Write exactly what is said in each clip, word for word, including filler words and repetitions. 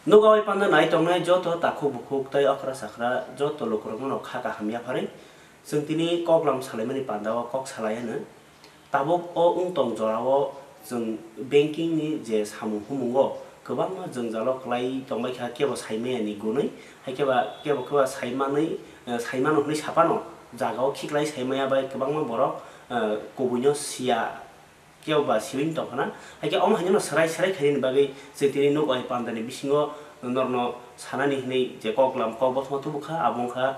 Nukawai panda nai tongnai joto takhuk bukhuk tei okra sakra joto lukurokno kha kaham yapharwi chwng tini koklam salaimani panda o kok salai hwno. Tabuk o wng tong jorao chwng banking ni je samung humung o kwbangma jwngjalo kwlai tongbai kha, kebo saimaya ni gunwi, hai khe ba kebo khe ba saimanwi, eh, saimano hwnwi saphano jagao khiklai saimaya bai kwbangma borok, eh, kubuino siya. Kebo ba siwing tong khna, hai khe omo haino swrai swrai khainani bagwi chwng tini nuk bai panda ni bisingo norno sanani hwnwi je koklam kok bothoma tubu kha, abo wng kha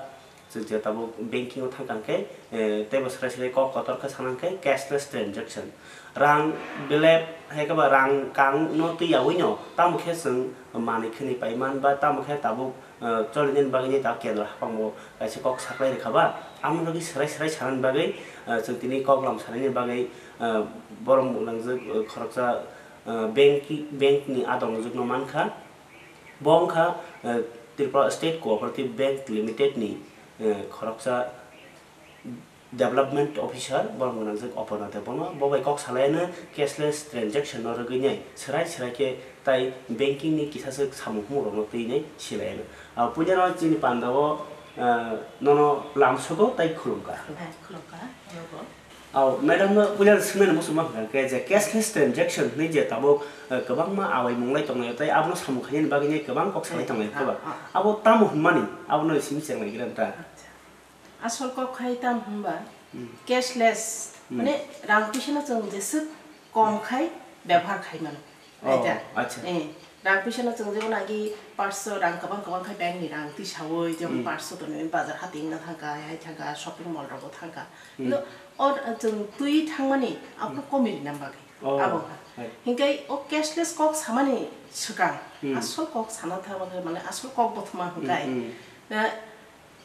chwng je tabuk banking o thang kha hwnkhe, eh, teibo swrai swrai kok kotor khe sana hwnkhe cashless transaction. Rang belep hai khe ba rang kang no twi yaui no tamo khe chwng manwi khwnwi pai man ba tamo khe tabuk ah, choli nini bagwi ta kendro hapang bo kaisa kok saklai rwkha ba, amo bagwi swrai swrai sanani bagwi, ah, chwng tini koklam sanani bagwi, ah, borok mwnangjak, ah, khoroksa, ah, bank, bank ni adong jwkno mankha. Bo wngkha, ah, Tripura State Cooperative Bank Limited ni, ah, khoroksa Development Officer, borok mwnangjak Aparna Debbarma, bo bai kok salai ano cashless transaction no rwgwi nai, swrai swrai khe tai banking ni kisaswk samung humung rok no twi nai silai ano. Ah, puila no chini panda o, ah, nono lamsogo tai khulumkha. Hai, khulumkha, nogo. Aw, madam no puila swngmani muchungma hwnkha khe je cashless transaction hinwi je tabuk, ah, kwbangma awai munglai tongnai tei abono samung khainani bagwi nai kwbang kok salai tongnai khe ba. Ah, ah. Abo tamo hwnmani, abono simi chenglai gira ta. Acha. Asol kok khai tam hwnba, hmm, cashless, hmm, mane rang puisano chwng jeswk kom khai bebohar khai mano. Oh, acha. Eh, rang puisano chwng jemon agi paanch sho rang kwbang kwbang khai bank ni rang tisaui, jemon, hmm, paanch sho tonwi bazar hati wngna thangkha, hai thangkha, shopping mall rogo thangkha. Hmm. No, or chwng twi thangmani aphuru, hmm, komi rina bagwi. Oh, abo hai. Hinkhe o cashless kok samani swkang, hmm, asol kok sana thangma khe mane asol kok bothoma hwnkhe. Hmm, hmm. Na,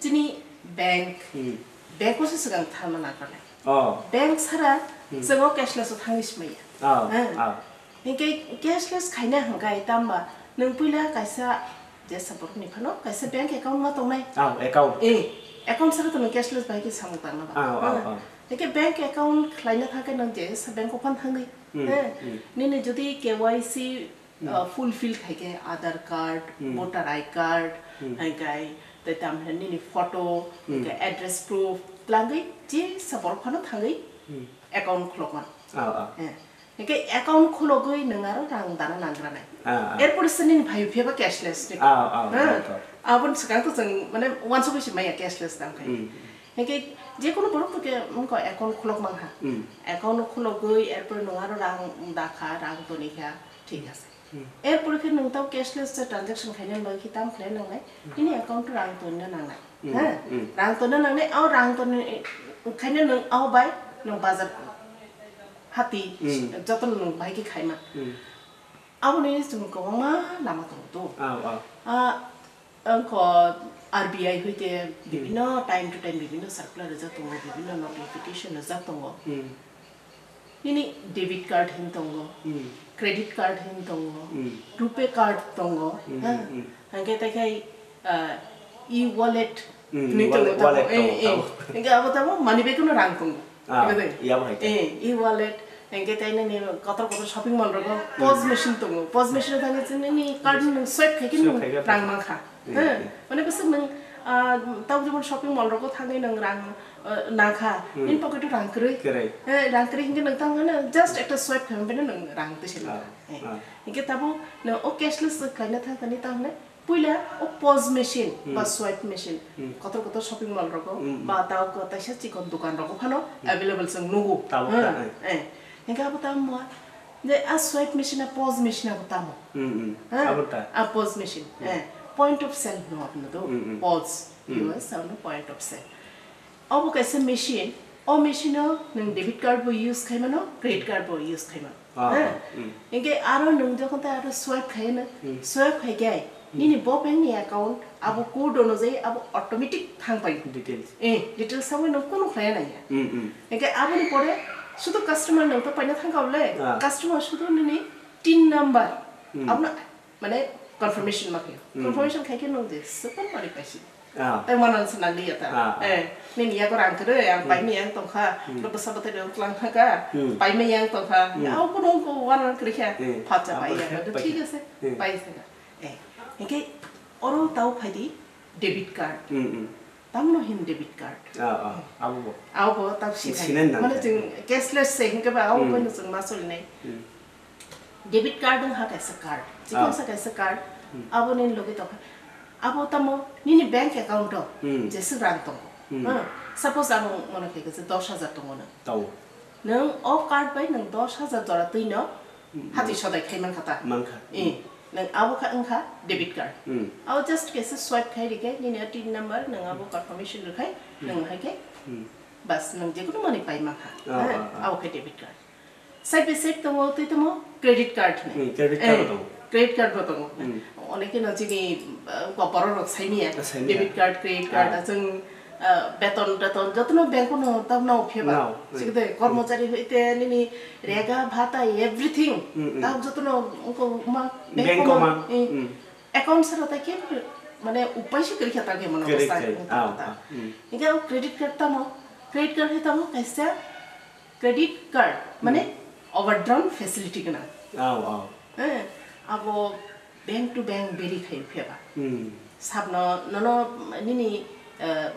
Chini bank, hmm, bank o se swkang thangna nangkha nai. Oh. Bank sara, hmm, chwng o cashless o thangwi se maya. Oh, hmm, oh. Hinkhe cashless khaina hwnkhe tamba nwng puila kaisa jesa borok ni phano kaisa bank account ma tongnai. Oh, account. Eh, account sara to nwng cashless bai khe samung tangna ba. Oh, oh, hmm, oh. Hinkhe bank account khlaina thangkhe nwng jesa bank o phan thangwi. Hmm, eh, hmm. Nini jodi K Y C Hmm. Uh, fulfill khai khe Aadhaar card, hmm, voter I card, hmm, hai khai tei tam hwnwi nini photo, hmm, hai khai address proof, tlangwi jesa borok phano thangwi, hmm, account khulokma. Ah, ah. Eh, hai khai account khulogwi nwng aro rang dana nangranai. Ah, ah. Erpor se nini phaio phiyaba cashless ni. Ah, ah, hmm, ah, ah. Aboni swkang to chwng mane uansugwi se maya cashless tang khai. Hmm. Hai khai jekunu borok to khe wngkha account khulok mang kha. Hmm. Account khulogwi erpor nwng aro rang dakha, rang tonikha, thik ase. Hmm. Erpore khe nwng tamo cashless se transaction khaina bagwi khe tamo khlai nangnai? Hmm. Nini account o rang tonna nangnai. Hmm. Ha? Hmm. Rang tonna nangnai, o rang tonni khaina nwng o bai nwng bazar hati, hmm, jotono nwng bahai khe khaima. Hmm. Aboni chwng kwbangma lama tongo to. Ah, ah. Ah, wngkha R B I hoite, hmm, bibhinno time to time bibhinno circular rijak tongo, bibhinno notification rijak tongo. Hmm. Nini debit card hin tongo, hmm, credit card hin tongo, hmm, rupee card tongo, hmm, ha? Hmm, hmm. Hingke tei khai, ah, e-wallet, hmm, hinui tongo, wallet, tamo, wallet eh, tongo, eh. Tamo. Hingke abo tamo money bag no rang tongo. Ah, hingke tei, iya bo hai tei. Eh, e-wallet, hingke tei nini kotor kotor shopping mall rogo, hmm, pos machine tongo. Pos machine o thangke chini nini card no swipe khaike, swipe nung khaike rang mankha. Hmm, hmm. Mane bwswk nwng, ah, tamo jemon shopping mall rogo thangwi nwng rang, ah, nangkha, hmm, nini pocket o rang kwrwi. Kwrwi. Eh, rang kwrwi hingke nwng tamo hwnwi just ekta swipe khaimani nwng rang twi se nangkha. Ah, eh, ah. Hingke tamo nwng o cashless khlaina thangkha ni tamo hwnwi puila o pos machine, hmm, ba swipe machine, hmm, kotor kotor shopping mall rogo, hmm, hmm, ba tamo kaisa chikon dokan rogo phano, hmm, available chwng nugo. Tabuk, hmm, ta, eh. Eh. Hingke abo tamo je a swipe machine, a pos machine abo tamo. Hmm, hmm. Ha? Abo ta. A pos machine. Hmm. Eh. Point of sale hino abono do. Hmm, hmm. Pos. Hmm. Hino sa ono point of sale. Abo kaisa machine. O machine o nwng debit card bo use khaimano, credit card bo use khaimano. Ah, ha? Hmm. Hingke aro nwng jokhon tai aro swipe khaino, hmm, swipe khaikhe, hmm, nini bo bank ni account abo code onujai abo automatic thang pai. Details. Eh, details thangwi nwng kunu khlaiya nangya. Hmm, hmm. Hingke aboni pore sudu customer nwng to paina thangkha bole, ah, customer sudu nini tin number, hmm, abono mane confirmation ma khayo. Hmm. Confirmation khaikhe nwng je sepan mani paisi. Ah. Tai mano se nang liya ta. Ah, ah. Eh, nini yago rang kwrwi, ang, hmm, paimani yang tongkha. Hmm. Lo bwsa bwtwi rok tlang thangkha. Hmm. Paimani yang tongkha. Hmm. Au kuno ko wan wan kwrwi kha. Hmm. Phatsa pai ya. Thik ase. Hmm. Pai se. Eh. Hingke oro tau phaidi debit card. Hmm, hmm. Tamno hin debit card. Ah, ah, abo bo. Abo bo tau sikhai. Sinan nang Mane khai. Chwng cashless se hingke ba abo Hmm. bono chwng ma solinai. Hmm. Debit card wngkha kaisa card. Chikon Ah. sa kaisa card. Hmm. Abo nini logi tongkha. Abo tamo nini bank account o Hmm. jeswk rang tongo. Hmm. Hmm. Suppose ang mano khe kaisa dos hajar tongo na. Tau. Nwng o card bai nwng dos hajar jora twi no Hmm. hati sodai khai man kha ta. Man kha. Eh, nwng abo kha wngkha debit card. Hmm. Abo just kaisa swipe khai rikhe nini tin number nwng abo confirmation rwkhai Hmm. nwng hai khe Hmm. bas nwng jekunu mani pai man kha. Ah, Eh, ah, ah. Abo khe debit card. Side by side tongo, tei tamo credit card hinwi. Hmm, credit card Eh, bo tongo. Credit card bo tongo. Hmm. Onekeno chini, uh, borok rok saimanya. Ah, saimanya. Debit card, credit card, Ah. aswng, uh, beton, teton, jotono bank-o no tamo nao phiya ba. Nao, hmm. Sikde, Hmm. kormochari hoite nini rega, bhata, everything. Hmm, hmm. Tamo jotono ungko ma, Bank bank-o o ma, ma, eh, hmm. Account sara ta khe, mane, upai se kwrwi kha ta khe mano Kwrwi bwsa, kwrwi. ungko Ah, ta. ah, hmm. Hingke o credit card tamo, credit card hai tamo kaisa Credit card, mane Hmm. overdrawn facility gwnang. Au, au. Eh, abo bank to bank vary khai pheba. Hmm. Sabno nono nini, eh,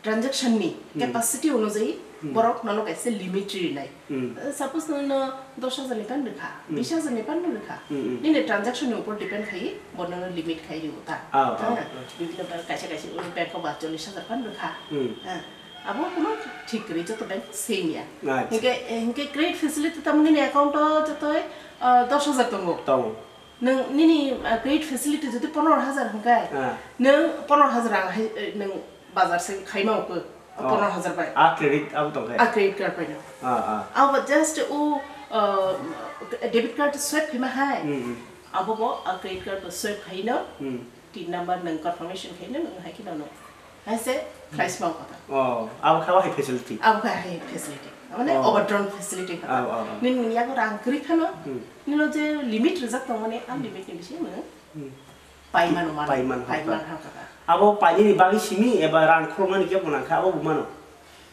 transaction ni Hmm. capacity onujai Hmm. borok nono kaisa limit rinai. Hmm. Eh, suppose nono dos hajar ni phan rwkha, Hmm. bis hajar ni phan rwkha. Hmm, hmm. Nini transaction ni upor depend khai bo nono limit khai rw ta. Au, au. Eh, bibhinno bank kaisa kaisa bank o ba chollish hajar phan rwkha. Hmm. Eh, Abo kuno thik kwrwi, joto bank same ya. Acha. Hinkhe, hinkhe credit facility tamni nini account o joto, ah, dos hajar tongo. Tongo. Nwng nini, ah, credit facility jodi pondro hajar hinkhe, Ah. nwng pondro hajar rang hai, eh, nwng bazar se khaima oko, Oh. pondro hajar bai. Ah, credit abo tongkhe? Ah, credit card bai no. Ah, ah. Abo just o, ah, debit card swipe khaima hai. Hmm, hmm. Abo bo, ah, credit card bo swipe khaino. Hmm. Tin number nwng confirmation khaino nwng hai kheno no. Hai se khlai sma kota. Oh, abo kha hai facility. Abo kha hai facility. Mane Oh. overdrawn facility kha. Oh, oh, oh. Nini yago rang kwrwi khano, Hmm. nino je limit rijak tongmani, a limit ni bisingo nwng Hmm. pai mano mano, Pai man pai hokha. man hokha. Abo painani bagwi simi eba rang khuloknani kebo nangkha, abo bo mano?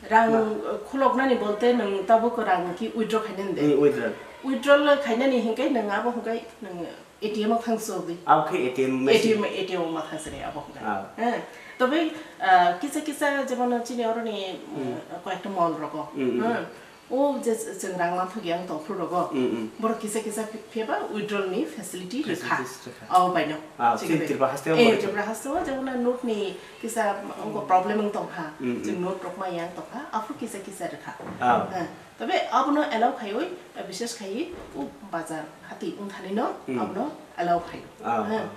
Rang, Ma. uh, khuloknani bolte nwng tabuk rang ki withdraw khainani de. Hmm, withdraw. Withdrawal khainani hinkai nwng abo hinkai nwng A T M o thang sok di. Abo khe A T M machine. A T M, A T M o ma thang sini abo hinkai. Ah. Eh, tobe, uh, kisa kisa jemon chini oroni, Hmm. uh, koyekta mall rogo. Hmm, hmm. Hmm. O je chwng rang manthok yang tongphuru rogo. Hmm, hmm. Borok kisa kisa phi-, phiya ba withdrawal ni facility rwkha. Facilities rwkha. Abo baino. Ah, Chini chini de. Tripura haste o Eh, borok. Tripura haste o jemon note ni kisa Hmm. ongo problem wng tongkha. Hmm, hmm. Chwng note rok ma yang tongkha. Aphuru kisa kisa rwkha. Ah. Eh, Tobe abono allow khaiwi, eh, bises khaiwi, o bazar hati wngthani no Hmm. abono allow khaio. Ah, Eh. ah.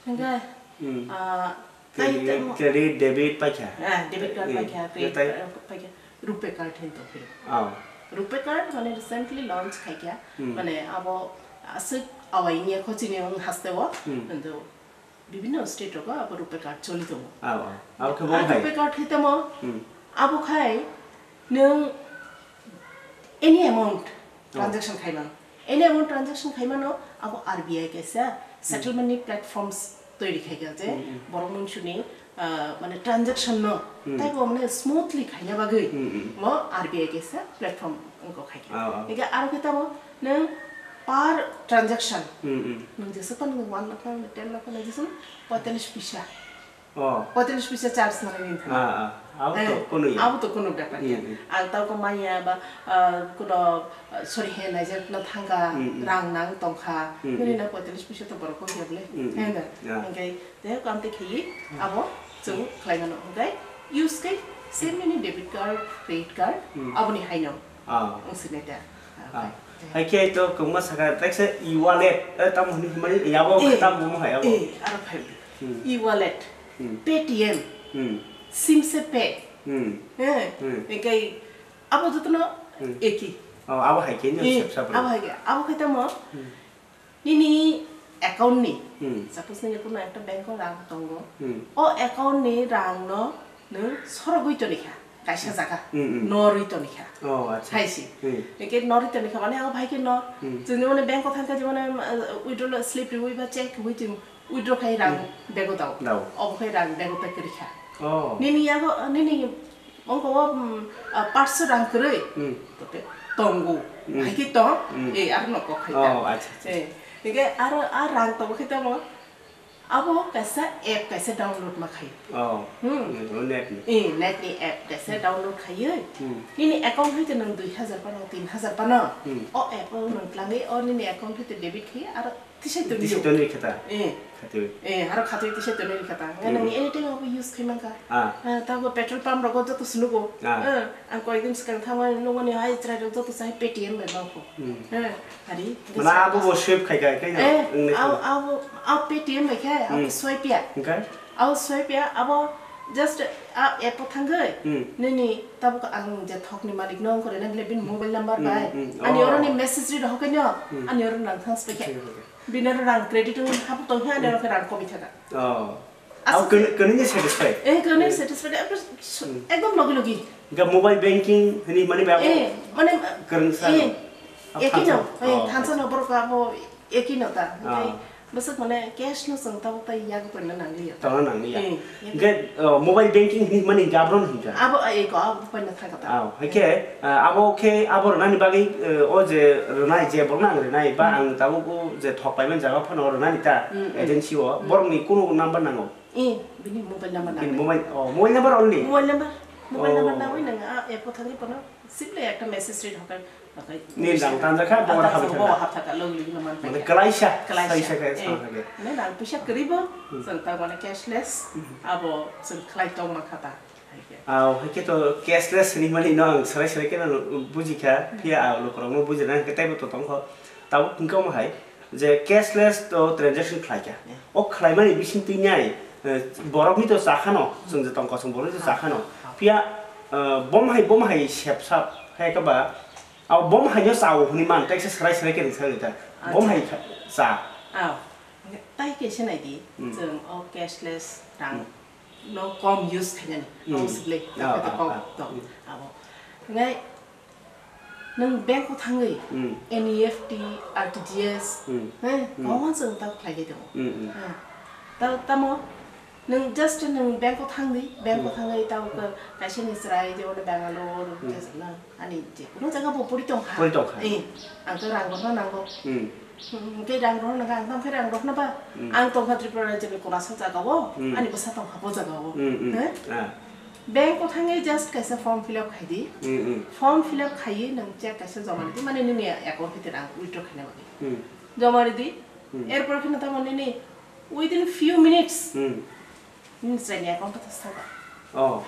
Hingke, Hmm. ah, Credit, tai tamo credit, debit paikha. Ah, debit card Hmm. paikha, credit Tei card paikha, RuPay card hin tongphiro. Ah. RuPay card mane recently launch khaikha, Hmm. mane abo aswk awai wngya kho chini wng hasteo, Hmm. hintu Bibhinno state rogo abo RuPay card choli tongo. Ah, ah. Abo khe bo Ar hai. RuPay card khe tamo, Hmm. abo khai nwng any amount Oh. transaction khaimano. Any amount transaction khaimano, abo R B I kaisa settlement ni platforms toiri khaikha je Hmm, hmm. borok munsuni, ah, mane transaction no Hmm. taibo mane smoothly khaina bagwi Hmm, hmm. mo R B I kaisa platform wngkha khaikha. Ah, ah. Hingkhe aro khe tamo nwng per transaction Hmm, hmm. nwng jesa phano one lakh na ten lakh na jesa poitalish pisa. Oh. Poitalish pisa charge na rin thana. Ah, ah. Abo to Eh, kono ya. Abo to kono bepar ya. Hmm, hmm. Ang tao ko maya ba, ah, kono, ah, sorry he naijak na thangka Hmm, hmm. rang nang tongkha. Hmm, Nini hmm. na poitalish pisa to borok ko ya bole. Hmm, hmm. Hena. Ya. Hingkhe Tei kam te khe abo chwng khlai mano. Hwnkhe use khe same nini debit card, credit card, Hmm. aboni haino Ah. wng sini da. Ah. Hai khe to kwbangma saka, tekse e-wallet, eh, tamo hwnwi hwnmani, yabo Eh, tamo mo hai abo. Eh, aro phai. Hmm. E-wallet, Hmm. Paytm, Hmm. SIM se pay. Hmm. Eh, Hmm. hwnkhe abo jotono Hmm. eki. Oh, abo hai khe no Eh, sep sap abo hai khe, abo khe tamo Hmm. Nini account ni, Hmm. suppose nini kuno ekta bank o rang tongo, Hmm. o account ni rang no nwng sorogwi tonikha, kaisa Hmm. jaga Hmm, hmm. norwi tonikha. Oh, acha. Hai si. Hmm. Eke norwi tonikha mane abo hai khe no, Hmm. chwng jemon bank o thangkha jemon, uh, withdrawal slip riwi ba check riwi chwng withdraw khai rang Hmm. bag o dao. Dao. Obo khai rang bag o pack rikha. Oh. Nini yago, nini Ongko o, mm, ah, parso rang kwrwi. Hmm. Tote tongo. Hmm. Hai khe tong, Hmm. eh, aro no kok khai ta. Oh, acha, acha. Eh, hingke aro a rang tongo khe tamo. Abo kaisa app kaisa download ma khai. Oh. Hmm. Hmm, o net ni. Eh, net ni app kaisa download khaiwi. Hmm. Nini account hai te nang dui hajar pano, tin hajar pano. Hmm. O app o nang tlangwi o nini account hai te debit khai aro tisai toni. Tisai toni khe ta. Eh. Khatwi. Eh, aro khatwi tisai toni khe ta. Nang Hmm. anytime abo use khai man kha. Ah. Ah, tabo petrol pump rogo joto sunugo. Ah. Eh, ang koyekdin swkang thangmani nukmani hai chwrai rok joto sai Paytm bai bangkho. Hmm. Eh, hari. Mana abo bo save khai khai khai. Eh, wng nai abo, kho. Abo, abo Paytm bai khe, abo Hmm. swipe ya. Hwnkhe? Abo swipe ya, abo just a app o thangwi, Hmm. nini tabuk ang je thokni malik no wngkore nang le bini mobile number Hmm, bai. Hmm. Ani Oh. oro ni message ri rohor khe no, Hmm. ani oro nang thang spe khe. Thang spe khe. Bini oro rang credit wng habu tong khe ani oro khe rang komi thaka. Oh. Abo Aswk kwnwi, kwnwi ni satisfied? Eh, kwnwi Hmm. satisfied. Ekdom su-, Hmm. ekdom logi logi. Hwnkhe mobile banking hwnwi mani bai abo Eh, mane, kwrwngsa eh, no? Abo ekino, thansa no? Eh, Oh. thansa no borok abo ekino ta. Hwnkhe Ah. bwswk mane cash no chwng tabuk tai yak paina nangliya. Tongna nangliya. Eh, yak Hwnkhe, oh, mobile banking hwnwi mani hwnkhe abo no hwnkha? Abo, eh, ko, abo paina thangkha ta. Ah, hwnkhe, ah, abo khe abo rwnani bagwi, eh, o je rwnai je borokno ang rwnai ba Hmm. ang tabuk o je thok paimani jaga phano rwnani ta Hmm, hmm. agency o, Hmm. borokni kunu number nango? Eh, bini mobile number Bini nango. mobile, oh, mobile number only? Mobile number, mobile number Oh. nangwi nang a app o thangwi bono simply ekta message read hokai, hokai. Ni rang tanjak kha, bo Ah, oro habwi tanjak, thangkha. Bo hap thangkha, logi logi no man Mane paikha. Klaisa, Klaisa. Klaisa khe Eh, sana khe. Ne rang puisa kwrwi bo, Hmm. chwng ta mane cashless, Hmm. abo chwng khlai tong ma kha ta. Hai khe. Ah, hai khe to cashless hinwi mani no ang serai serai khe no buji kha, Hmm. phiya ah lukurok no bujina hwnkhe teibo to tong kho. Tabuk hwnkhe omo hai, je cashless to transaction khlai kha. Hmm. O khlaimani bising twi nai, eh, borokni to cha khano, chwng je tong kosong borokni to cha khano. Ah, ah. Phiya, eh, bom hai, bom hai sep sap, hai khe ba, abo bom hai no cha o hwnwi man, tei se serai serai khe ring sai ta. Bom Acha. Hai kha, cha. Ah, tai khe se nai di, Hmm. chwng o cashless rang Hmm. no kom use khainani, Hmm. obviously, Ah, kok ah, kok ah. tong, Hmm. abo. Ngai, Nwng bank o thangwi Hmm. N E F T, R T G S, Hmm. eh, Hmm. kwbangma chwng ta khlai khe tongo. Hmm, hmm. Eh, ta-, tamo nwng just nwng bank o thangdi, bank o Hmm. thangwi ta Hmm. kaisa ni chwrai je oro Bangalore, Hmm. je na, ani je kuno jaga bo pori tong kha. Pori tong kha. Eh, ang to rang rohna nango. Hmm. Hmm, hwnkhe rang rohna kha, ang tamo khe rang rohna ba? Hmm. Ang tong kha Tripura rajyoni kwlasa jaga o, Hmm. ani bwsa tong kha bo jaga o. Hmm, hmm. Eh? Ah. Bank o thangwi just kaisa form fill up khai di. Mm, mm. Form fill up khaiwi nwng check kaisa joma rwdi, mane nini account hwnkhe rang withdraw khaina bagwi. Mm. Joma rwdi. Mm. Erpor kheno tamo nini within few minutes Mm. nini chwraini account o thangkha. Oh.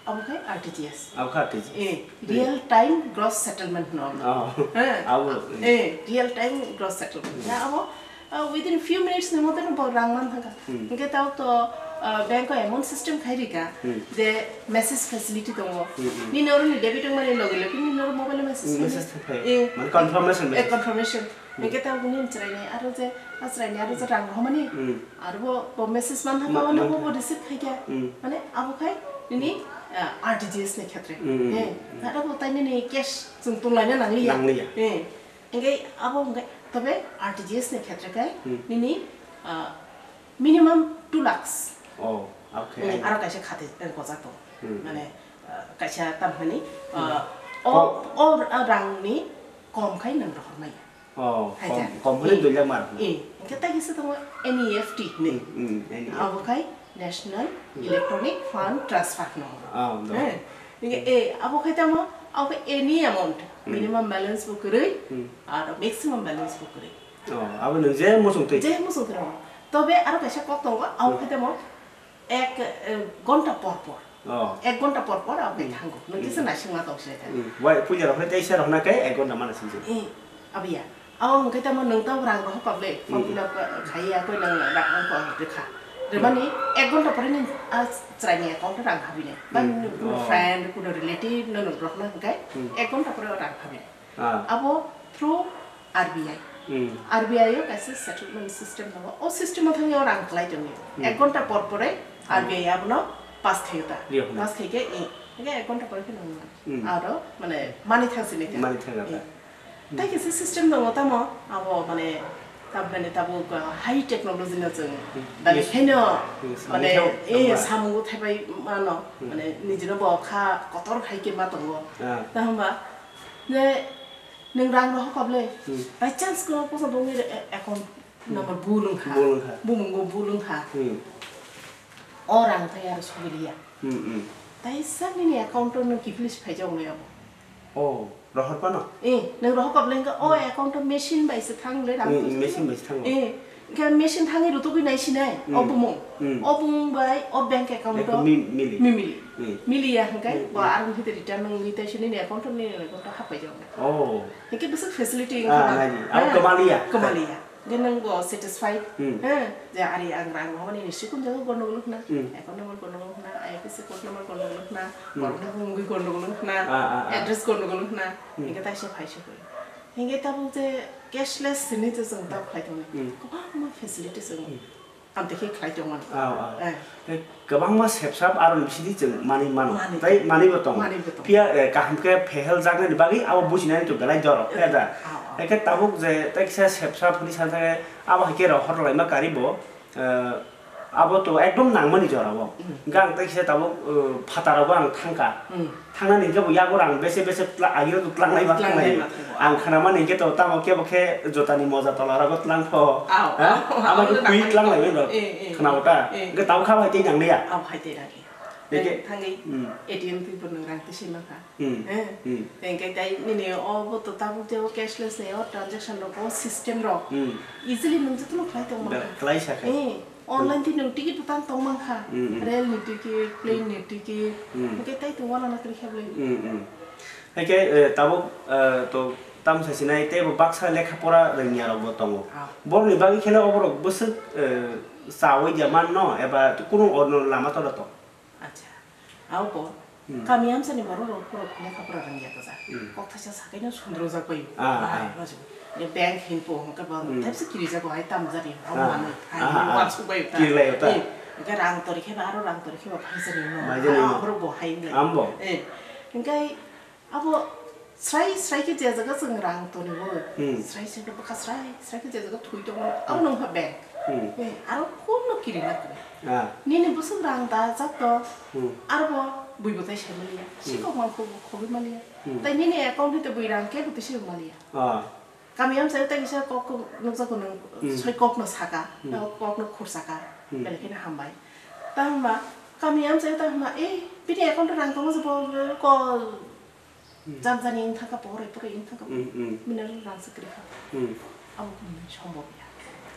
Abo khe R T G S. Abo khe R T G S. Eh, Mm. real time gross settlement hwno abo. Oh. He. Abo. Eh, real time gross settlement. Mm. Ya, abo Ah, within few minutes ni mote no bo rang man thangkha. Hmm. Hwnkhe tao to, ah, bank o emon system khai rika Hmm. je message facility tongo. Hmm, hmm. Nini oro ni debit wngmani loge loge nini oro mobile o message Hmm, phai. Message phai. Eh, Mane confirmation eh, message. Confirmation. Hmm. Hwnkhe tao nini chwraini aro je, ah, chwraini aro je rang rohormani Hmm. aro bo, bo message man thangkha, Ma-, mane man bo, bo thangkha. Receive khaikha. Hmm. Mane abo khai nini, ah, R T G S ni khetre. Hmm, hmm, Eh, hmm. Aro bo tai nini cash chwng tonglaina nangliya. Nangliya. Eh. Hingke abo hingke tobe R T G S ni khetre khe Hmm. nini, ah, minimum two lakhs. Oh, okay. Hmm, aro kaisa khate, eh, gojak tongo. Hmm. Mane, ah, kaisa tamhani, Hmm. ah, o, Oh. O rangni kom khai nwng rohormaya. Oh, Hai kom, ja. kom hwnwi Eh. Dui lakh mar. Eh, hingke tai kisa tongo N E F T hinwi. Hmm, hmm, N E F T. Abo khai National Hmm. Electronic Fund Transfer hwno. Ah, no. Eh, hingke, eh, abo khai tamo, abo khai any amount, Hmm. minimum balance bo kwrwi, Hmm. aro maximum balance bo kwrwi. Oh, abo nwng je muchung twi? Je muchung twi rw. Tobe aro kaisa kok tongo, abo Hmm. khai tamo ek, eh, gonta por por. Oh. Ek gonta por por abo khai Hmm. thango. Nwng kisa Hmm. naisingma tong se thang. Hmm. Wai, puila rok khai teisa rok na khe ek gonta mana sing se. Eh, abo ya. Abo hwnkhe tamo nwng tamo rang rohor kok le, form Hmm. fill up khai ya, koi nwng rang rohor kok rwkha. Rwmani Hmm. ek gonta pore nwng a chwraini account o rang habinai. Ba Hmm. nwng kuno Oh. friend, kuno relative no nwng rohna hwnkhe Hmm. ek gonta pore o rang habinai. Ah. Abo through R B I. Hmm. R B I o kaisa settlement system tongo. O system o thangwi o rang kwlai tongwi. Hmm. Ek gonta por pore Hmm. R B I abono pass khaio ta. Rio hwnwi. Pass khaikhe, eh, hwnkhe ek gonta pore khe nwng Hmm. aro, mane, money thang sini ta. Money thang ta. Eh. Hmm. Tai kisa system tongo tamo, abo, mane, tab-, mane, tabuk, uh, high technology no chwng. Hmm. Dali Yes. khaino, Yes. mane, Mane thang eh, thang samungo thaibai mano, Hmm. mane, nijino bo kha kotor khai khe ma tongo. Ah. Tamo hwnba, je, Nwng rang rohor kok le, Hmm. by chance ko kosa bongni re-, e-, account Number bul wngkha. Bul wngkha. Bumungo bul wngkha. Hmm. O rang tai aro sogiliya. Hmm, hmm. Tai sa nini account o nung kiphilwi se phaijak nai abo. Oh, rohor pano? Eh, nung rohor pa bwlai wngkha, o account o machine bai se thang le rang. Hmm, hmm, machine bai se thango. Eh, khe machine thangwi rutugwi nai sinai, o bumung. Hmm. O bumung bai, o bank account o mi-, mili. Mimili. Hmm. Miliya hwnkhe, bo aroni hwnkhe return nungwi tai se nini account o nini account o hapai jak nai. Oh. Hwnkhe bwswk facility wngkha. Ah, nai di. Abo kwmaliya. Kwmaliya. Hwnkhe nwng bo satisfied, hmm, he, je ari ang rang rohormani ni sikon jaga gondogol wngkha na, hmm, account number gondogol wngkha na, I F S C code number gondogol wngkha na, hmm, borokni mungwi gondogol wngkha na, ah, ah, ah, address gondogol wngkha na, hmm, hwnkhe taisa phai se koi. Hwnkhe tabuk je cashless sini je chwng tamo khlai tongo, hmm, kwbangma facilities wngo. Hmm. Amtwi khe khlai tongmani. Ah, ah. Eh. Tei kwbangma sepsap aroni bisingtwi chwng manwi mano. Manwi. Tei manwibo tongo. Manwibo tongo. Phiya, eh, kaham khe phehel jaknani bagwi abo bujinani to belai jorok, eh, khe da. Ah, ah. Haikhe tabuk je tei kisa sepsap hwnwi sansakhe abo haikhe rohor laima karibo, eh, abo to ekdom nangmani jorao. Mm. Hwnkhe ang tei kisa tabuk, eh, phataro bo ang thangkha. Mm. Thangnani hwnkhe bo yago rang bese bese tla-, agiro to tlanglai ma tlanglai. Tlanglai ma thango. Ang khnamani hwnkhe to tamo kebo khe jotani moja tola rogo tlangpho. Ao, ha? Ao, amo ao, khe twi tlanglai. Tlanglai bai rok. Eh, eh, khna eh, ota. Eh. Hwnkhe tamo kha hai tei nanglia. Ao hai tei nanglia. Eke. Thangwi, hmm, A T M twi bo nwng rang twi sima kha. Hmm. Eh? Hmm. Hwnkhe tai nini o bo to tabuk je o cashless ni o transaction rok o system rok. Hmm. Easily nwng jotono khlai tongma kha. Khlai sa kha. Eh. Online twi nwng ticket bwtang tong mankha, hmm, hmm, rail ni ticket, plane ni ticket, hmm, hwnkhe tei to uanana kwrwi khe bwlwi. Hmm, hmm. Haikhe, eh, tabuk, eh, to tamsa sinai tei bo baksa lekha pora rwngya rok bo tongo. Ah. Borokni bagwi kheno oborok bwswk, eh, chawi ya manno eba kunu ono lama tola tong? Acha. Abo, hmm, kami amsani borok rok borok lekha pora rwngya kaja. Hmm. Kok thaisa sakai no sundrojak bai. Ah, bahai ah. Rajak. Ye bank hin po hwnkhe bo, hmm, tepsa kirijak bai tamjani. Abo, ah, manwi. Hai, ah, ah, wansuk bai ta. Kirilai ta. Eh, hwnkhe rang tori khe ba aro rang tori khe ba phaisani no. Phaisani no. Ah, borok bo hai wngkhe. Ambo. Eh, hwnkhe abo srai srai khe je jaga chwng rang tonwi o. Hmm. Srai srai khe bwkha srai srai khe je jaga thwi tongo. Abo, hmm, nungkha bank. Hmm. Eh, aro kono kirina kwrwi. Ah. Nini bwswk rang dajak to, hmm, aro bo bui bo tai sai maliya. Hmm. Sikok mang khogwi maliya. Hmm. Tai nini account hwnkhe bui rang kebo twi se maliya. Ah. Kami amchai tai kisa kok nukjago nwng, hmm, soi kokno saka, hmm, kokno khursaka, hmm, belai kheno hambai. Tamo hwnba kami amchai tamo hwnba, eh, bini account rang tongo se bo ko Hmm. Jang jani wng thangkha, porai porai wng thangkha, hmm, hmm, mineral rang se kwrwi kha. Hmm. Abo wngwi sombob ya.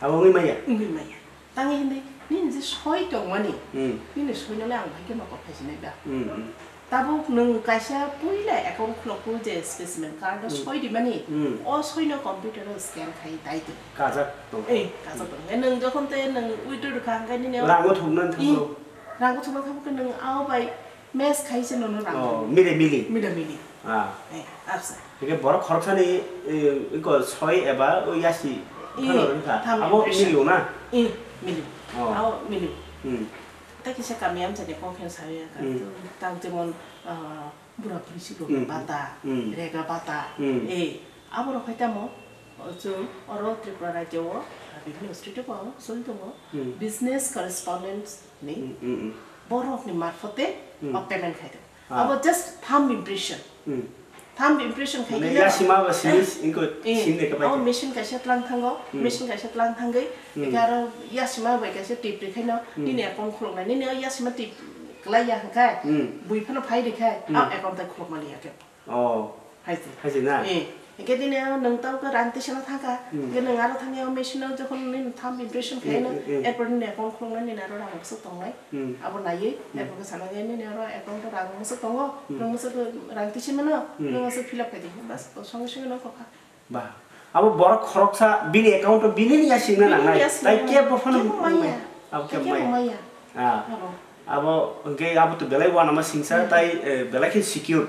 Abo wngwi maya? Wngwi maya. Tangwi hindi, nini je soi tongmani, hmm, nini soi nole ang bahai khe nokol phaisinai ba. Hmm, hmm. Tabuk nwng kaisa puila account khulokgo je specimen card o, hmm, soi rimani, hmm, o soi no computer o scan khai dai tong. Kajak tong. Eh, kajak tong. Nwng jokhon te nwng withdraw rwkha hwnkhe nini o rango thumnani, ih, thango. Rango thumna thangkhe nwng abo bai Mes khai se nono rang. Oh, mile mili. Mile mili. Ah. Eh, absa. Hingke borok khoroksani, eh, iko soi eba o yasi. Eh, phano rwkha. Abo mili na? Eh, mili. Oh. Abo mili. Hmm. Ta kisa kami amchani kok khe sawi ya ka. Hmm. Tang jemon, ah, bura buri si rok, hmm, bata, hmm, rega bata. Hmm. Eh, abo rok khai tamo, chwng oro Tripura rajyo o, bibhinno state o soi tongo. Hmm. Business correspondence ni, hmm, hmm, hmm, borok ni marphote, hmm, o payment khai tongo. Ah. Abo just thumb impression. Hmm. Thumb impression khai. Mane khe yasima ba sini, eh, inko, eh, sini de kapai abo khe. Machine kaisa tlang thango, hmm, machine kaisa tlang thangwi, hmm, eke aro yasima bai kaisa tip rikhaino, hmm, nini account khuluknai, nini o yasima tip kwlai ya hwnkhe, hmm, bui phano phai rikhe, hmm, a account tai khuluk maliya khe. Oh. Hai se. Hai se na? Eh. Hingke nini o nwng tamo khe rang tisana thangkha. Hmm. Hingke nwng aro thangya o machine o jokhon nini thumb impression, hmm, khaino, hmm, hmm, erpor nini account khuluknai nini aro rang bwswk tongnai. Hmm. Abo naiwi, hmm, erpor khe sana khe nini aro account o rang bwswk tongo. Hmm. Nwng bwswk rang tisi mano, hmm, nwng bwswk fill up khai di. Bas, o songe songe nwng kokha. Ba, abo borok khoroksa bini account o bini ni yasingna nangnai. Bini yasingna nangnai. Tai kebo phano kebo maya. Abo kebo maya. Ah. Abo. Abo hwnkhe abo to belai uanama singsa, hmm, tai, eh, belai khe secure.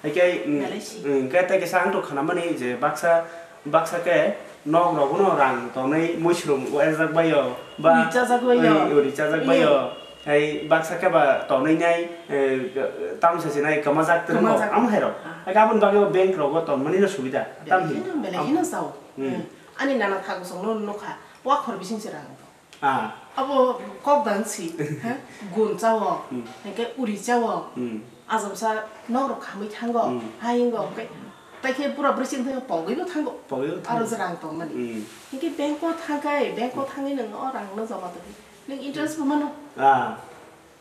Haikhe, mm, belai si. Mm, hwnkhe tai kisa ang to khanamani je baksa, baksa khe nok rogono rang tonwi muisrom uajak baio, ba uri chajak baio. Uri, uri chajak baio. Hai baksa khe ba tonwi nai, eh, tamo se sinai kwmajak twrwng rok, kwmajak, amo hai rok. Ah. Hai aboni bagwi bo bank rogo tonmani no subida. Belai tam hin. Kheno, belai kheno sao. Hmm. Hmm. Ani nana thago songno nukha, wa khor bising se rang. Ah. Abo kok dan si, ha? Gun chao, hmm, hingke uri chao. Hmm. Ajamsa nok rok khamwi thango, hmm, hai hingo, hingke Tai khe bura bwrwi chwng thangkhe pogwi bo thango. Pogwi bo thango. Aro je rang tongmani. Hmm. Hinkhe bank o thangkhe, bank o thangwi nwng o rang no joma tongwi. Nwng interest bo mano. Ah.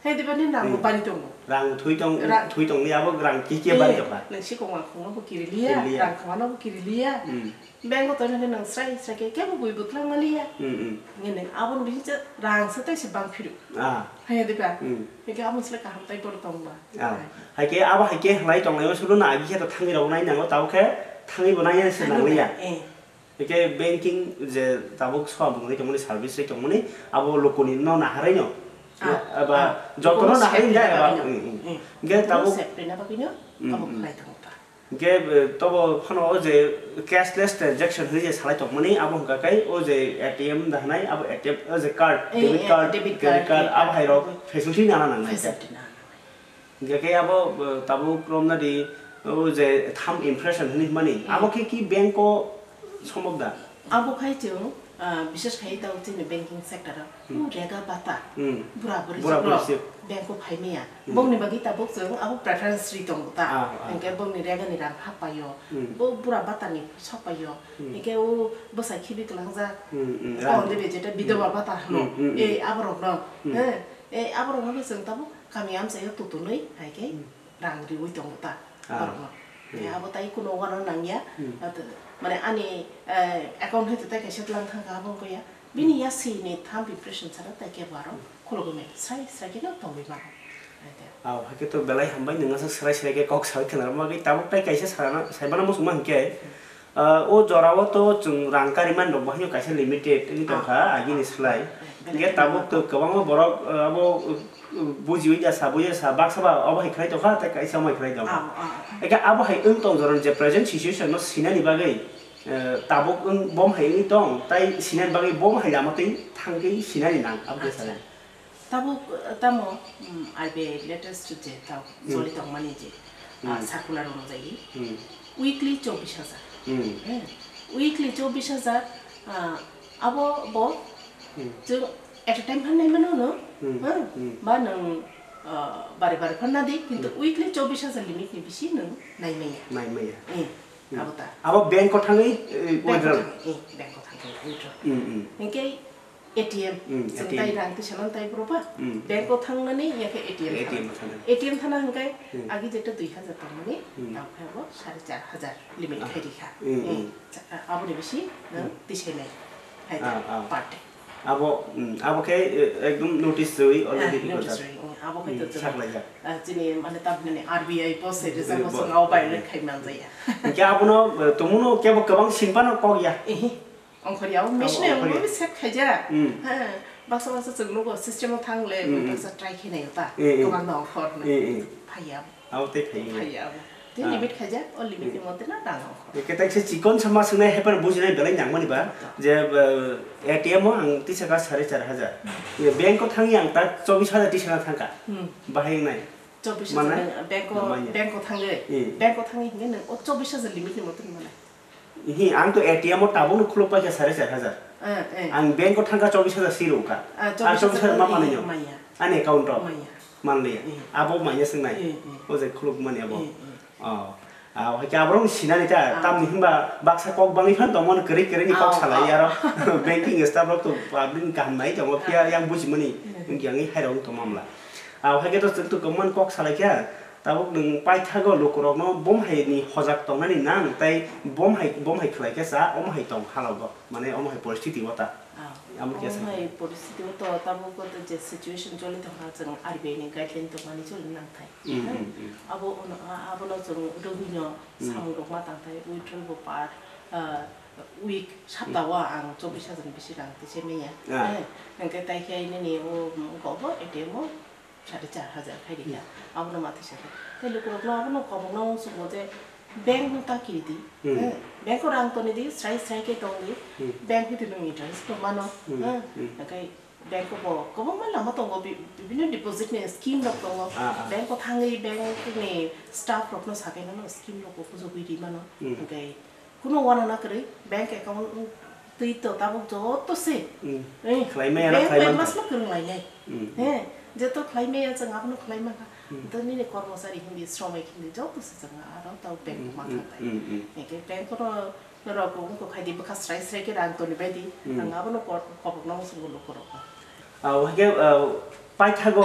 Hai diba ni rang bo Hmm. bari tongo. Rang thui tong, Ra- thui tong ni abo rang kiki Eh, bari tongkha. Nwng si kongma khongma bo kiri liya, Kiri liya. Rang khama no bo kiri liya. Hmm. Bank o tongwi nwng srai srai khe kebo bui bwtlang maliya. Hmm, hmm. Nge nwng abo ni bisi rang se tai se bang phiru. Ah. Hai diba? Hmm. Hinkhe abo sle kaham tai bor tongba. Ah. Hai khe abo hai khe hlai tonglaio sulu na agi khe to thangwi rok nai nango tabo khe thangwi bo nai se Thangwi nangliya. Nai, eh. Hingke banking je tabuk soa bumung tongmani service ri tongmani abo lokoni no naharino. Ah, eba ah. Joto no naharino da eba. Sepri na bagwino. Mm, mm. Hingke tabuk sepri na bagwino Mm, abo mm. Khlai tongo ta. Hingke, eh, tobo phano o je cashless transaction hwnwi je salai tongmani abo hwnkha kai o je A T M da hwnai abo A T M o je card, eh, debit eh, card, debit credit card, card, abo hai rok mm. Facility nana nangnai. Facility nana nangnai. Hingke khe abo, eh, tabuk romnadi, o je thumb impression hwnwi hwnmani, Hmm. Abo khe ki bank o somok da? Abo khai chwng, ah, bishes khai tao chini banking sector o, Hmm. O rega bata, Hmm. Bura buri Bura buri rok sip. Bank o phai maya. Hmm. Bongni bagwi tabuk chwng abo preference ri tongo ta. Ah, ah. Hingke bongni rega ni rang hap paio, Hmm. Bo bura bata ni sok paio. Hmm. Hingke o bwsai khibi kwlangjak, Hmm, hmm, o rang. Dibe jeta bidoba Hmm. Bata hwno, Hmm, hmm, hmm. E abo rok no, Hmm. Eh, E abo rok no chwng tabuk Kami amchaio tutunwi hai khe Hmm. Rang riwi tongo ta Ah. Borokno. Hmm. Eh, abo tai kuno uanw nangya. Hmm. At-, mane ani, eh, account hai tai kaisa tlang thangkha abo wngkha ya. Bini Hmm. Yasi ni thumb impression sara tai kebo aro Hmm. Khulugwi maya. Srai srai kheno tongwi mano. Hai te. Aw, hai khe to belai hambai nwng aswk srai srai khe kok sawi khna bagwi tabuk tai kaisa sana, saimano muchungma hinkhe. Hmm. Ah, o jorao to chwng rang karimani rok bo haino kaisa limited wngwi tongkha Ah. Agini slai. Ah, hingke belai tabuk kheno to kwbangma borok, ah, abo, uh, bujiwi ya sa, buya sa, baksa ba obo hai khlai tongkha, tei kaisa omo hai khlai tongkha. Ah, ah, ah. Hingke abo hai wng tong jorani je present situation no sinani bagwi, eh, tabuk wng bom hai wngwi tong, tai sinani bagwi bom hai lama twi thangwi sinani nang, abo khe Acha. Sanai. Tabuk, tamo, mm, R B I latest je tao Mm. Choli tongmani je, ah, Mm. Circular rwjagwi, Mm. Weekly chobbish hajar. Mm. Eh, weekly chobbish hajar, ah, abo bo Mm. Chwng at a time phan nai mano no, Mm. Ha? Mm. Ba nwng, ah, bare bare phan nadi, kintu Mm. Weekly chobbish hajar limit ni bisi nwng nai maya. Nai maya. Eh, Mm. Abo ta. Abo bank o thangwi, eh, Bank o withdraw. Thangwi, eh, bank o thangwi withdraw. Mm, mm. Hingke A T M, Mm, chwng A T M. Tai rang tisa nang tai boro ba? Mm. Bank o thangnani ya khe A T M A T M thana. Thana. A T M thana hwnkhe Mm. Agi jeta dui hajar tongmani, Mm. Tamo khe abo sare char hajar limit Ah. Khai rikha. Mm, Eh, mm. Cha-, aboni bisi, no, Mm. Tisainai. Hai Ah, ah. Per day. Abo, mm, abo khe, eh, ekdom notice rwi already Ah, notice rikha. Rwi, mm, abo khe Mm, to chwng, saklaijak. Ah, chini mane tamhinani R B I bo se Mm, rijak bo bo. Chwng abo violate khai manjaya. Hingke abono, eh, tongmano kebo kwbang sinphano kok ya. Ehe. Ongkhorya, o machine abo ongkhorya. Ongkhorya set khaijak. Mm. Ha, baksa baksa chwng nugo system o thang le, Mm, mm. Baksa try khe naio ta. Eh, eh. Kwbang no ongkhor na. Eh, eh. Phaiya. Abo tei phaiya. Phaiya abo. Tei Ah. Limit khaijak, o limit ni Mm. Mote na rang ongkhor. Khe tai se chikon sama swngnai hai phano bujinai belai nangmani ba, To. Je, eh, A T M o ang tisa kha sare char hajar. Mm. Ye bank o thangya ang ta chobbish hajar tisa na thangkha. Mm. Bahai wngnai. Chobbish hajar Mane? Nang bank o, Mane. Bank o thangwi, Mm. Bank o thangwi hingke nang o chobbish hajar limit ni mote mane. Ihi, ang to A T M o tabukno khuluk paikha sare char hajar. Eh, eh. Ang bank o thangkha chobbish hajar si rwkha. Ah, Ang chobbish hajar chobbish hajar ma manwi no? Maya. Ani account o? Maya. Manliya. Eh. Abo manya swngnai. Eh, eh. O je khuluk mani abo. Eh, eh. Oh. Ah, hai khe aborok sinani ta, Ah. Tamni hinba baksa kok bangwi phan tongmani kwrwi kwrwini kok Ah, salai ah. Aro banking staff rok to public ni kaham nai tongo phiya Ah. Yang bujimani Hmm. Wngya wngwi hairok wng tongma mla. Ah, hai khe to chwng to kwbangmani kok salai kha. Tabuk nwng paithago lukurokno bom haini hojak tongnani nang tei bom hai, bom hai khlai khe cha omo hai tong halogo, mane omo hai poristiti o ta. Ah, Amo khe omo sa hai khe. Poristiti o to tabuk o to je situation choli tongkha chwng R B I ni guideline tongmani choli nang thai. Mm, Ha? Mm, mm. Abo ono, a-, abono chwng rwgwino Mm. Samung rok ma tang thai withdrawal bo par, ah, week sapta o ang chobbish hajar ni bisi rang tise manya. Ah. Eh, hwnkhe tai khe nini o, mm, go bo A T M o Sare char hajar khai rikha. Hmm. Abono ma thisa khe. Tei lukurokno abono kobokno uansukgo je bank no ta kiri di. Hmm. Eh, bank o rang toni di, srai srai khe tong di. Hmm. Bank hwtwi nwng interest rw mano. Hmm. Eh, Hmm. Hwnkhe bank o bo kwbangma lama tongo, bi-, bibinno deposit ni scheme rok tongo. Ah, ah. Bank o thangwi bank ni staff rokno sakai mano, scheme rok bo bujogwi ri mano. Hmm. Hwnkhe Kuno uanana kwrwi bank account twi to tabuk joto se. Hmm. Eh, Khlai maya na bank khlai bai mankha. Masma kwrwng lainai. Hmm. Eh, Jeto khlai maya chwng abono khlai mankha. Hmm. To nini kormochari hindi, sromik hindi, joto se chwng aro tao bank Hmm, ma hmm, khatai. Hmm, hmm. Eke bank no norok wngkha khaidi bwkha srai srai khe rang toni baidi. Hmm. Ang abono kor-, kobokno muchungo lukurok. Ah, o hake, ah, paithago,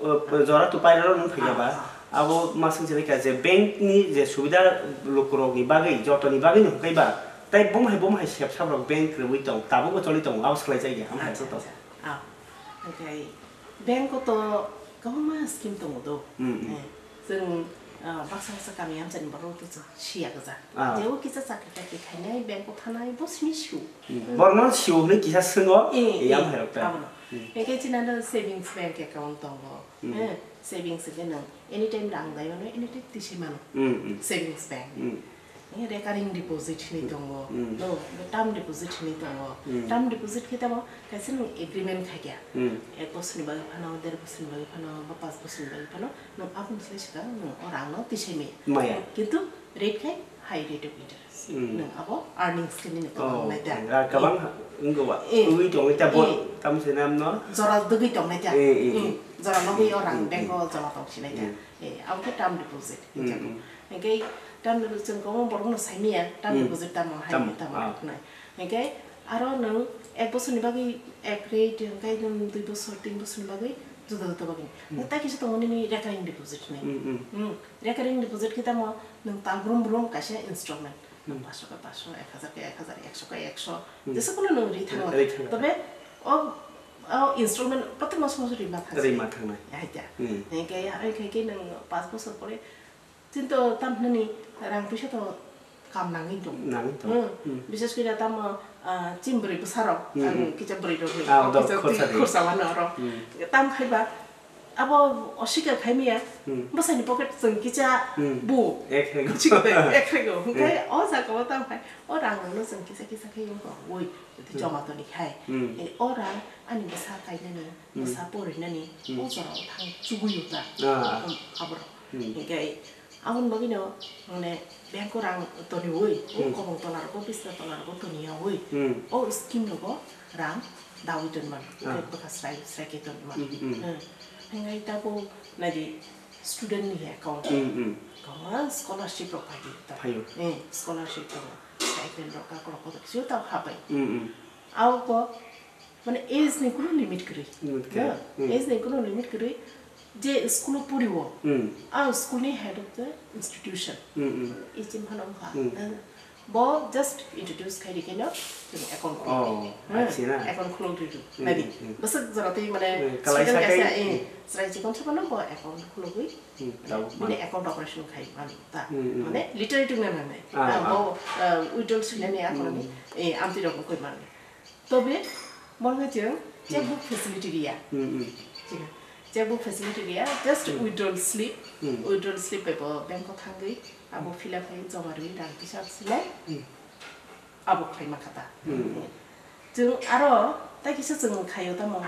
ah, jora tu pairok nung phaiya ba. Ah, ah. Abo masing jene ka je bank ni je subida lukurok ni bagwi, joto ni bagwi no hwnkhe ba. Tai bum hai bum hai sep sap rok bank rwui tong, tabuk bo choli tongo, abo swlai jagya, am hai Acha, joto. Acha. Ah, okay. Bank o to kwbangma scheme tongo do. Hmm, hmm. Eh, chwng, ah, baksa baksa kami amchani borok to chwng siya gwja. Ah. Je o kisa chakri chakri khainai, bank o thanai, bo simi sio. Hmm. Borno sio hwnwi kisa swngo, Eh, yang eh, hai rok ta. Abono. Hmm. Hingke chini ano savings bank account tongo. Hmm. Eh, savings hingke nwng anytime rang dai mano, anytime tisai mano. Hmm, hmm. Savings bank. Hmm. Nini recurring deposit hinwi tongo, Mm. no, term deposit hinwi tongo. Mm. Term deposit khe tamo kaisa nwng agreement khaikha. Mm. Ek bosor ni bagwi phano, der bosor ni bagwi phano, ba panch bosor ni bagwi phano, nwng aboni slai swkang nwng o rang no tisai maya. Maya. Kintu rate khai high rate of interest. Mm. Nwng abo earnings khe nini Oh, kwbang nai da. Ra kwbang Eh. wngwi tongwi ta bo Eh. tamo se nam no. Jora dugwi tongnai da. Eh, eh, Mm. eh. Jora nogwi o rang Mm, bank mm. o joma tong sinai da. Mm. Eh, abo khe term deposit. Mm, Jago. mm. Hingke term deposit chwng kwbangma borokno saimanya, term Hmm. deposit tamo hai Tamo, tamo ah. hwnwi. Hingke aro nwng ek bosor ni bagwi ek rate, hingke nwng dui bosor, tin bosor ni bagwi juda juda bagwi. Hmm. Nwng tai kisa tongo nini recurring deposit hinwi. Hmm, hmm. Hmm, recurring deposit khe tamo nwng tal brum brum kaisa installment. Hmm. Nwng paanch sho khe paanch sho, ek hajar khe ek hajar, ek sho khe ek sho. Hmm. Jesa kono nwng ri thangma. Ri thangma. Tobe o, o installment protek maso maso rima thangsi. Rima thangnai. Hai ta. Hmm. Hingke hai khe khe nwng paanch bosor pore Chini to tamo hwnani rang puisa to kam nangwi tong. Nangwi tong. Hmm. Hmm. Bises kore tamo, ah, chini bwrwi bwsarok, Hmm, ang hmm. kisa bwrwi rok ni Ah, kok dok kisa khorsa twi di. khorsa mano oro. Hmm. Tam khai ba, abo osika khai maya, Hmm. bwsani pocket chwng kisa Hmm. bu. Ek rego. Chikte ek rego. Hwnkhe Hmm. o jaga o tam khai, o rang rok no chwng kisa kisa khai wng kok oi, Hmm. joma toni khai. Hmm. Eh, o rang ani bwsa kainani, Hmm. bwsa porinani, Hmm. o jora o thang chugui o ta. Ah. Hmm, abo rok. Hmm. Hwnkhe Aboni bagwino, mane, bank o rang toniwi, o Hmm. kobong tola rogo, bisna tola rogo toniyawi, Hmm. o scheme rogo rang dawi tonmano, Ah. tei bwkha srai, srai khe tonmano. Hmm, hmm. Hmm. Hingke tabo naidi student ni account. Hmm, hmm. Kwbangma scholarship rok phaidi ta. Phaio. Eh, scholarship tongo. Stipend rok, kakorok kotor kisa tamo habai. Hmm, hmm. Abo bo Mane age ni kunu limit kwrwi. Limit kwrwi. Na? Hmm. Age ni kunu limit kwrwi. Je school o pori o, Hmm. a school ni head of the institution. Hmm, hmm. Ichim phano wngkha. Hmm. Na? Bo just introduce khai rikhe no, chwng account Oh, khulok rikhe. Hmm. achi na. Account khulok rikhe. Hmm, Nadi. hmm. Bwswk jora twi mane Hmm, kalai student sakai, kaisa, eh, hmm. chwrai chikon sa phano bo account khulogwi, Hmm, mane, tabuk bini mano. account operation khai mano ta. Hmm, hmm. Mane literate wngna nangnai. Ah, Ah, ah. bo, ah, withdrawal swinani akhorni, Hmm. eh, amtwi rok wngkoi mano. Tobe, mwnga chwng checkbook facility riya. Hmm, hmm. Chwng checkbook facility riya, just Hmm. withdrawal slip, Hmm. withdrawal slip bai bo bank o thangwi, abo fill up khai joma rwi rang kisa sinai, Hmm. abo khlai ma kha ta. Hmm. Chwng aro tai kisa chwng khaio tamo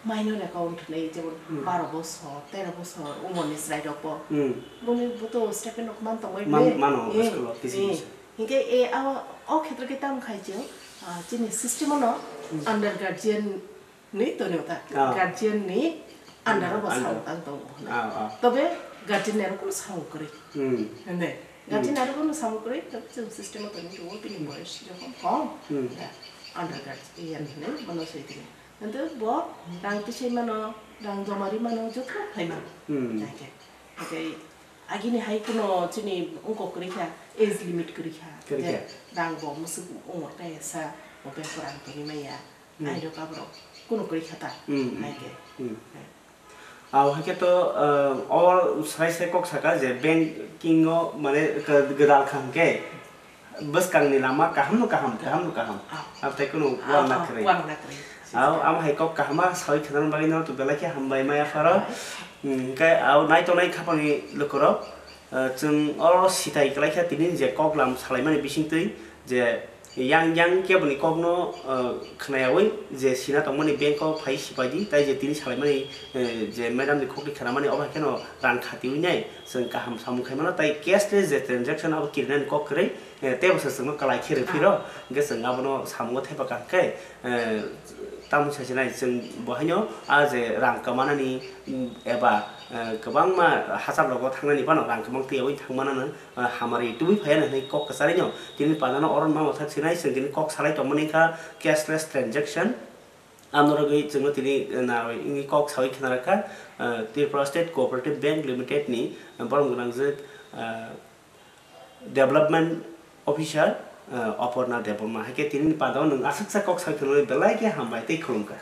minor account hinwi, jemon Hmm. baro bosor, tero bosor umorni chwrai rok bo. Hmm. Boni bo to statement rok man tongwi Man-, mano, Eh, school o, kisi eh. kisi. Hinkhe, e, abo, o khetre khe tamo khai chwng, ah, chini system o no Hmm. under guardian ni tonwi ta. Ah. Guardian ni under o bo Hmm, under. samung tang tongo hwnwi. Ah, ah. Tobe guardian ni aro kunu samung kwrwi. Hmm. Hwnwi. Guardian Hmm. aro kunu samung kwrwi, tobe chwng system o tonwi rwo bini Hmm. boyos jokhon kom, Hmm. ya, under guardian hwnwi bono soi tini. Hwnkhe bo rang tisai mano, rang joma ri mano, joto khlai mano. Hmm. Hwnkhe, hwnkhe Agini hai kuno chini ungkok kwrwi kha, age limit kwrwi kha. Kwrwi Je kha. Rang bo mwswk ungor kaya sa, bo bank o rang tongwi maya. Hmm. Aino kaborok kuno kwrwi kha ta, Hmm. hai khe. Hmm. Hai. Abo hai khe to, uh, o sai sai kok saka je banking o mane gw-, gwdal kha hwnkhe, Bwskangni lama kaham no kaham, kaham no kaham. Ah. Abo tei kunu Ah, uanna ah, kwrwi. uanna kwrwi. Abo, amo hai kok kaham ma sawi khna bagwi no to belai khe hambai maya pharo. Hambai. Hmm, hwnkhe abo nai tongnai khapangni lukurok, ah, chwng oro sitai kwlai kha tini je kok lam salaimani bisingtwi je yang yang keboni kokno, ah, khnayawi je sina tongmani bank o phai sipaidi, tai je tini salaimani, eh, je madam ni kokni khnamani obo hai kheno rang khatiwi nai chwng kaham samung khai mano, tai cashless je transaction abo kirinani kok kwrwi. Eh, tei bo se chwngno kwlai khe rw phiro, Ah. hwnkhe chwng abono samungo thaipa kaham khe, eh, Tamo saisinai chwng bo haino a je rang kwmanani, mm, eba, eh, kwbangma hachal rogo thangnani phano rang kwmang twiyaui thangmanano, eh, hamari tubui phaiya hinwi kok kwcharino tini pandano oro mamo thak sinai chwng tini kok salai tongmani kha cashless transaction. Amno rwgwi chwngno tini, eh, narwi wngwi kok saui khna rwkha, eh, Tripura State Cooperative Bank Limited ni, eh, borom gwnangjwk, eh, Development Officer, eh, Aparna Debbarma. Hai khe tini ni pandao nwng aswksa kok saui khna rwgwi belai khe hambai tei khulumkha.